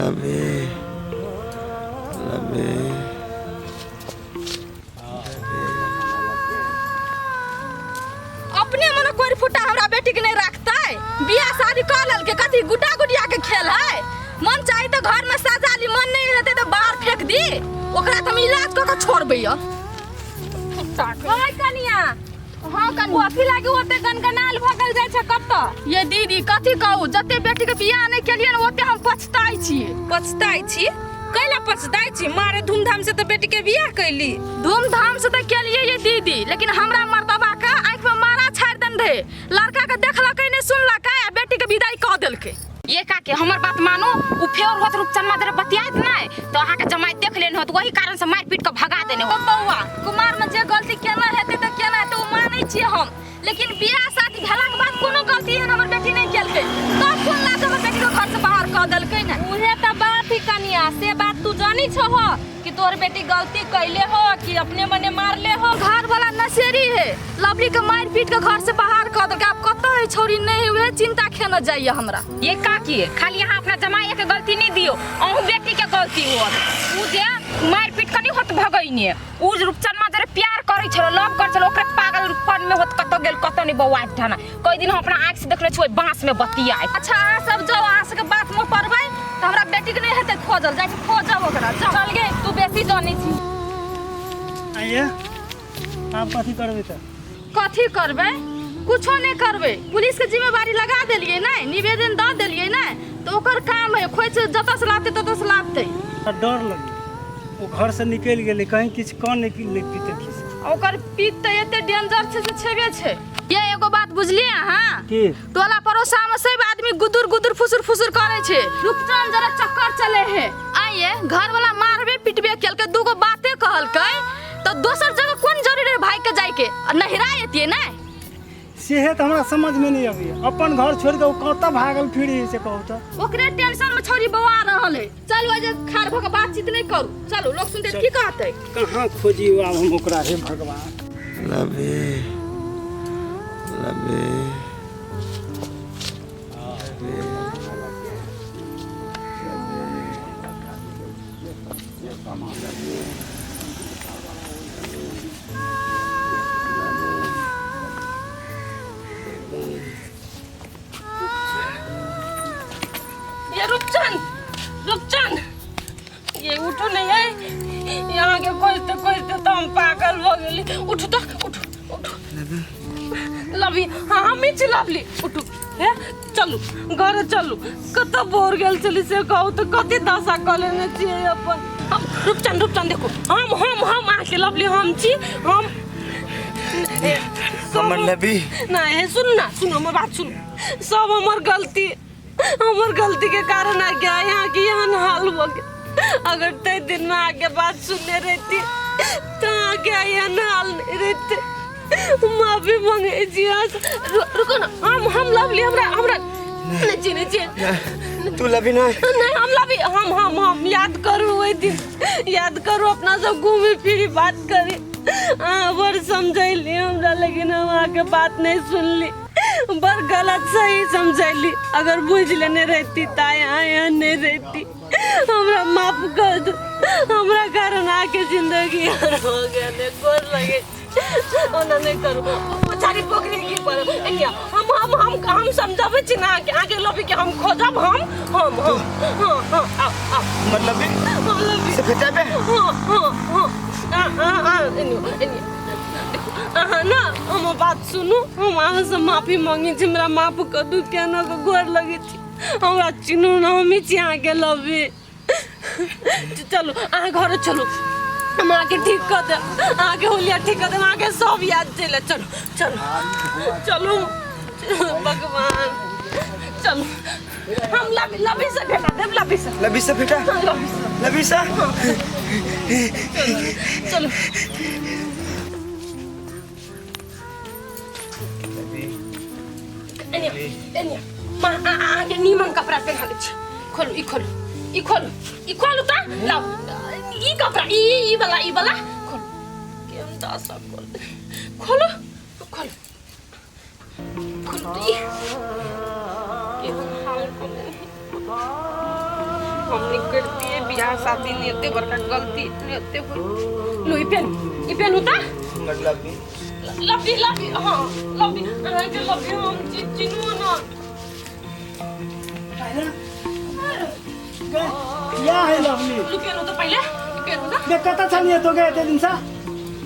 लबे लबे। अपने मने कोई फुटा हमरा बेटी के नहीं रखते। बियाह शादी कर लेलके, कथी गुड्डा गुडिया के खेल है। मन चाही तो घर में सजा ली, मन नहीं रहते तो बाहर फेंक दी। ओकरा तो हम इलाज कऽ के छोड़बै। ओए कनिया। हाँ कनिया। कथी लागी ओते गनगनाल भगल जाइ छै कतऽ? ये दीदी कथी कहू, जते बेटी के बियाह नहीं केलियै ने ओते हम पछताइ छियै। पछताइ छी? कैला पछताइ छी? मारे धूमधाम से तऽ बेटी के बियाह कैली। धूमधाम से तऽ केलियै ये दीदी, लेकिन हमरा मर्दबा के आँखि में मारा छाड़ि देने रहे। लड़का के देखलकै नहीं सुनलकै आ बेटी के विदाई कऽ देलकै। ये काके हमर बात मानू, उ फेर होत रूपचनमा जरा बतियाइत नहि तऽ अहाँके जमाई देख लेने होत, वही कारण से मारि पीट के भगा देने ओ होत। बौआ, कुमार में जे गलती केना हेतै तऽ केना हेतै ओ मानै छियै हम, लेकिन बियाह शादी भेलाके बाद कोनो गलती एहन हमर बेटी नहि केलकै, तब कोन लाज हमर बेटी के घर से बाहर कऽ देलकै ने। उहे तऽ बात ही कनिया, से बात तू जानी छहो कि तोर बेटी गलती कैले हो कि अपने मने मारले हो? घर वाला नशेरी है, लवली के मारि पीट के घर से बाहर कऽ देलकै। आब कतऽ है छौड़ी नहीं है, उहे चिंता खेने जाइए हमरा। ये काकी खाली यहाँ अपना जमाई के गलती नहीं दियो, अहूँ बेटी के गलती होत। उ जे मारि पीट के नहीं होत भगैने, उ रूपचनमा जरे प्यार करै छलो, लव करै छलो, ओकरे पागलपन में होत कतऽ गेल कतऽ नहीं बौआ ठाना। कई दिन हम अपना आँखि से देखले छी बांस में बतियाए। अच्छा अहाँ सब जाओ, अहाँ सबके बात में पड़बै तऽ हमरा बेटी के नहीं हेतै खोजल, जाइ छी खोजब ओकरा। जाओ। चल गे, तू बेसी जानै छी। आइए आप कथी करबै तऽ? कथी करबै? कुछो नहीं करबै। पुलिस के जिम्मेवारी लगा देलियै ने, निवेदन दऽ देलियै ने, तऽ ओकर काम है खोज जतऽ से लाबतै ततऽ से लाबतै। डर लगे ओ घर से निकलि गेलै, कहीं किछु कऽ नहि पीते खिस। ओकर पीत तऽ एते डेंजर छै से छेबे छै। ये एगो बात बुझलियै अहाँ? की? टोला पड़ोसा में सब आदमी गुदुर गुदुर फुसुर फुसुर करे छै। रूपचंद जरा चक्कर चले है। आइए घर वाला मारबे पिटबे केलकै, दूगो बाते कहलकै तऽ दोसर जगह कोन जरूरी रहे भाई के जाय के, आ नहिरा एतियै ने। सेहे तऽ हमरा समझ में नहीं अबैया, अपन घर छोड़ के ओ कतऽ भागल फिरी से कहू तऽ। ओकरे टेंशन में छौड़ी बौआ रहल है। चलू आज खाड़ भऽ के बातचीत नहीं करू, चलू लोग सुनते की कहतै। कहाँ खोजी आब हम ओकरा, हे भगवान। लबे लबे। ये रूपचंद, रूपचंद, ये उठो नहीं है। यहाँ के खोजते खोजते तो हम पागल हो गेली। उठो तो, उठो उठो। लवली, हाँ हम ही छी लवली। उठो हे, चलू घर चलू। कतऽ बोर गेल छली से कहू तो, कते दशा कऽ लेने छियै अपन। हम रूपचंद, रूपचंद देखो, हम हम हम अहाँके लवली हम छी, हम हमर लबी। नहीं हे, सुन ना, सुन हमर बात सुन। सब हमर गलती, हमर गलती के कारण आ गया यहाँ के एहन हाल हो गया। अगर तय दिन में आगे बात सुनने रहती तो आगे एहन हाल नहीं रहते। माफी मांगे छी अहाँ से। रुको ना, हम लवली, हमरा हमरा नहीं छी, नहीं छी। तू लबी नहीं? नहीं, हम लवली, हम हम हम याद करू ओहि दिन, याद करू अपना सब घूमी फिरी बात करी। अहाँ बड़ समझैली हमरा, लेकिन हम अहाँके बात नहीं सुनली, बड़ गलत सही समझैली। अगर बुझि लेने रहती तऽ यहाँ एहन नहीं रहती। हमरा माफ कर दू, हमरा कारण अहाँके जिंदगी हर हो गेल। गोर लगे, ओना नहीं करू। पछाड़ी पोखरी की पर एनिया, हम हम हम हम समझाबै छी ना अहाँके, अहाँके लबी के हम खोजब। हम हम हम हाँ हाँ आओ आओ। मतलब हम लबी से भेटेबे? हाँ हाँ हाँ। आ आ आ एनियो एनियो देखो, अहाँ ना हमर बात सुनू, हम अहाँ से माफी मांगे छी, हमरा माफ कर दू, केना के गोर लगे छी, हमरा चिन्हू ना, हम ही छी अहाँके लबी। चलू अहाँ घर चलू, हम अहाँके ठीक कऽ देब, अहाँके होलिया ठीक कऽ देब, अहाँके सब याद चलि। चलू चलू चलू भगवान, चलू हम लबी, लबी से भेटा देब, लबी से। लबी से भेटा? हाँ, लबी से। लबी से? चलू। एनिया एनिया, माँ अहाँके नीमन कपड़ा पहिना दै छी। खोलू ई, खोलू ई, खोलू ई, खोलू तऽ लाउ ई कपड़ा, ई ई वाला, ई वाला खोलू। केहन दशा खोलू, खोलू खोलू खोलू तऽ ई केहन हाल कऽ लेने। हम नहीं करती बियाह शादी, नहीं एते बड़का गलती, नहीं एते। लो, ई पेन, ई पेन उता लबी। लबी, लबी, हाँ लबी, अहाँ के लबी हम चिन्हू ना। या है लवली। लू, पेन उता पहिले, ई पेन उता। देख, कतऽ छलियै तो गए एते दिन से?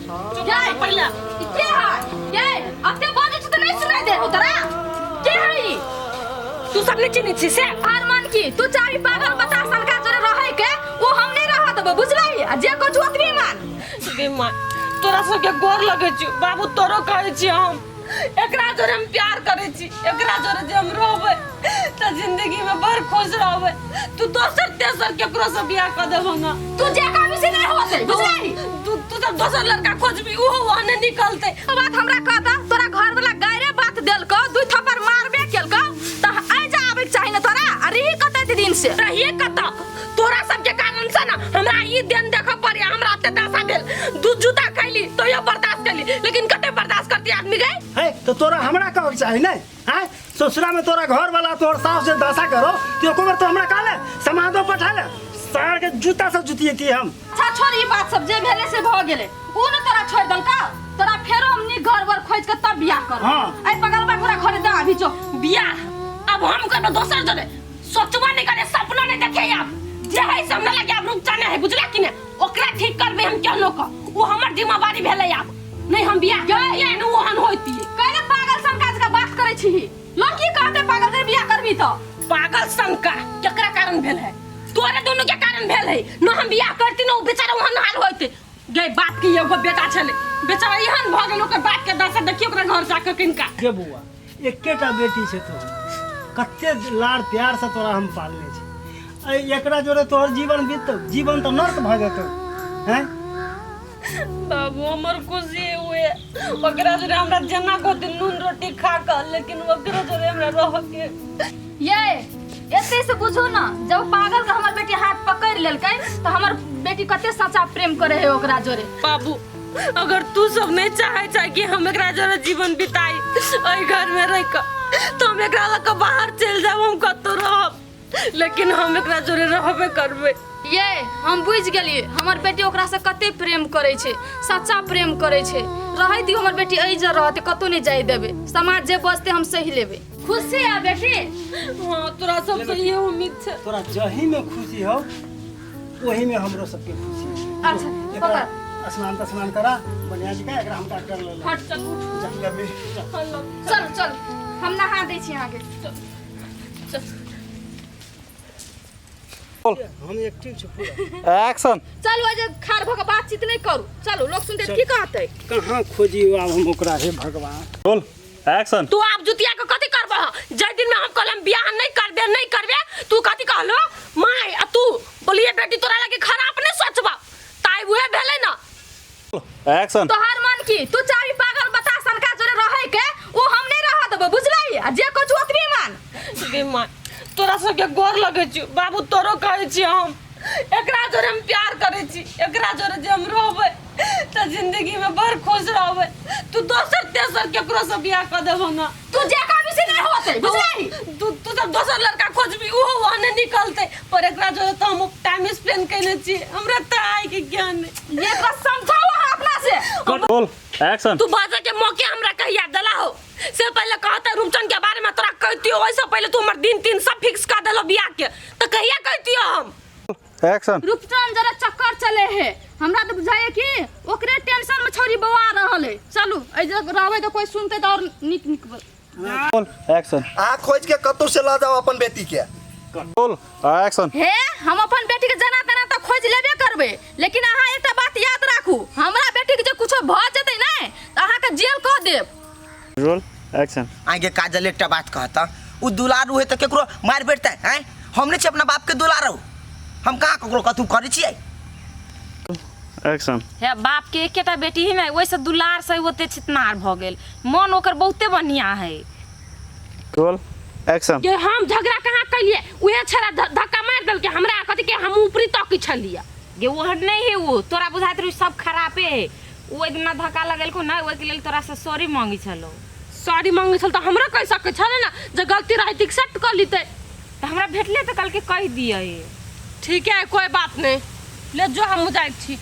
चुप पहिले। ई के है ये? अते बजै छै तऽ नहीं सुनाई दे हो तोरा? के है ई? तू सब नहीं चिन्है छी से? हर मन की तू चाही पागल बता सनका जोरे रहै के, ओ हम नहीं रह देबो, बुझलही? आ जे कहू ओतबी मान। गे माँ, तोरा सबके गोर लगै छी। बाबू, तोरो कहै छी, हम एकरा जोरे हम प्यार करै छी। एकरा जोरे जे हम रहबै तऽ जिंदगी में बड़ खुश रहबै। तू दोसर तेसर केकरो से बियाह कऽ देबो ना। तू जे कहबी से नहीं होतै, बुझलही? तू तू सब दोसर लड़का खोजबी, ओहो ओहने निकलतै। ओ बात हमरा कहता, तोरा घर वाला गायरे बात देलको, दुई थप्पड़ मारबे केलको तऽ आइ जा आबै के चाही ने तोरा। आ रही कतै एते दिन से? रहिए कतऽ? तोरा सबके कारण से ना हमरा ई दिन देखऽ पड़े। हमरा एते दशा भेल, दू जूता खैली तो ये बर्दाश्त कैली, लेकिन कते बर्दाश्त करती आदमी गए? है तो तोरा हमरा कहके चाही ने? आँय, ससुरा में तोरा घर वाला, तोहर सास जे दशा करो तो एको बेर तो हमरा कहले समाधो पठा ले, सार के जूता से जुतिएती हम। अच्छा छोड़ ई बात सब, जे भेले से भऽ गेलै। ऊ ने तोरा छोड़ि देलका, तोरा फेरो हम नीक घर वर खोजि के तब बियाह करब। हाँ। एहि पगलबा के घरे दऽ अभी जो। बियाह अब हम करबो दोसर जने, सोचबो नहीं करे, सपना नहीं देखे। अब जे है से हमरा लगे अब रुक जाने है, बुझला कि ने? ओकरा ठीक करबे हम केहनो क, वो हमर जिम्मेवारी भेलै। आब नहीं हम बियाह करतियै ने ओहन होइतियै। कैले पागल सन काज का बात करै छी? लोग की कहते पागल से बियाह करबी तऽ? पागल सन का केकरा कारण भेल है? तोरे दोनों के कारण भेल है न। हम बियाह करती न, उ बेचारा ओहन हाल होइते। गे बाप के एगो बेटा छलै, बेचारा एहन भऽ गेल। ओकर बाप के दशा देखियौ ओकरा घर जाके किनका। गे बौआ, एकेटा बेटी छै तोहर, कते लाड़ प्यार से तोरा हम पालने छी। एकरा जोरे तोहर जीवन बीततौ, जीवन तऽ नर्क भऽ जेतौ। हैं बाबू, हमर खुशी हुए ओकरा जोरे। हमरा जेना कहते नून रोटी खा कऽ, लेकिन ओकरा जोरे हमरा रह के। ये एते से बुझू ना, जब पागल के हमर बेटी हाथ पकड़ लेलकै तऽ हमर बेटी कते सच्चा प्रेम करे है ओकरा जोरे। बाबू, अगर तू सब नहीं चाहे छै कि हम एकरा जोरे जीवन बिताई एहि घर में रह कऽ, तो हम एकरा लऽ कऽ बाहर चलि जाब, हम कतौ रहब, लेकिन हम एकरा जोरे रहबे करबै। ये हम बुझि गेलियै, हमर बेटी ओकरा से कते प्रेम करै छै, सच्चा प्रेम करै छै। रहै दियौ, हमर बेटी एहि जगह रहतै, कतौ नहि जाइ देबै। समाज जे बजतै हम सही लेबै। खुशी आ बेटी? हाँ, तोरा सबसे ये उम्मीद छै। तोरा जही में खुशी हो, ओही में हमरो सबके खुशी है। अच्छा, एकरा पकड़। स्नान तस्नान करा बढ़िया जी का, एकरा हम डॉक्टर ले हट, चल उठ। लबी। चल चल, हम नहा दै छी अहाँके। चल। हम एक्टिव छी पूरा। एक्शन। चलू, जे खाड़ भऽ कऽ बातचीत नहि करू, चलू। लोक सुनतै तऽ की कहतै? कहाँ खोजी आब हम ओकरा, हे भगवान! Roll, action. तू आब जुतिया के कथी करबह? जाहि दिन में हम कहलम बियाह नहीं करबे, नहीं करबे, तू कथी कहलो? माय आ तू बोलिए, बेटी तोरा लगे खराब नहीं सोचबा, ताई उहे भेलै ना। एक्शन। तोहर मन की तू चाही पागल बता सनका जोरे रहै के, ओ हम नहीं रह देबो, बुझलही? आ जे कहू ओतबी मान। गे माय, तोरा सबके गोर लगै छी। बाबू, तोरो कहै छी, हम एकरा जोरे हम प्यार करै छी। एकरा जोरे जे हम रहबै तऽ जिंदगी में बड़ खुश रहबै। तू दोसर तेसर केकरो से बियाह कऽ देबो ना। तू जे कहबी से नहीं होतै, बुझलही? तू तू सब दोसर लड़का खोजबी, ओहो ओहने निकलतै, पर एकरा जोरे तऽ हम टाइम स्पेंड केने छी। हमरा तऽ आइ के ज्ञान नहि। ये एकरा समझाओ अहाँ अपना से। Role, action. तू बाजे के मौके हमरा कहिया देला हो से पहले कहता। रूपचंद के बारे में तोरा कहतियो, ओइसे पहले तू हमर दिन तीन सब फिक्स कर देलो बियाह के, तो कहिया कहतियो हम? एक्शन। रूपचंद जरा चक्कर चले है, हमरा तऽ बुझाइए कि ओकरे टेंशन में छौरी बौआ रहल है। चलू, एहि जगह रहबै तऽ कोई सुनतै तऽ और नीक नीक रोल, एक्शन। अहाँ खोज के कतौ से लऽ जाओ अपन बेटी के। Roll, action. हे, हम अपन बेटी के जना तना तऽ खोज लेबे करबै, लेकिन अहाँ एकटा बात याद राखू, हमरा बेटी के जे कुछो भऽ जेतै ने तऽ अहाँके जेल कऽ देब। Roll, action. आगे काजल, एकटा बात कहता, उ दुलारू है तऽ केकरो मारि बेटतै? आँय, हम नहि छी अपना बापके दुलारू? हम कहाँ ककरो कथू करै छियै? एक्शन। हे, बाप के एकेटा बेटी है ने, ओहिसँ दुलार से ओते छितनार भऽ गेल। मन ओकर बहुते बढ़िया है। Roll, action. के हम झगड़ा कहाँ कैलिए? उहे छड़ा धक्का मार देलके हमरा, कथी के हम ऊपरी तक छलिए। गे, ओहन नहीं है वो। तोरा बुझाइत रही सब खराबे है। ओ ओहि दिना धक्का लगेलको ना, ओहिके लेल तोरा से सॉरी मांगै छलो। सॉरी मांगे छल तऽ हमरा कहि सकै छलै ने, जे गलती रहै एक्सेप्ट कर लीते। तऽ हमरा भेटले तऽ कहलकै कहि दियै। ठीक है, कोई बात नहीं, ले जो हम जाइ छी।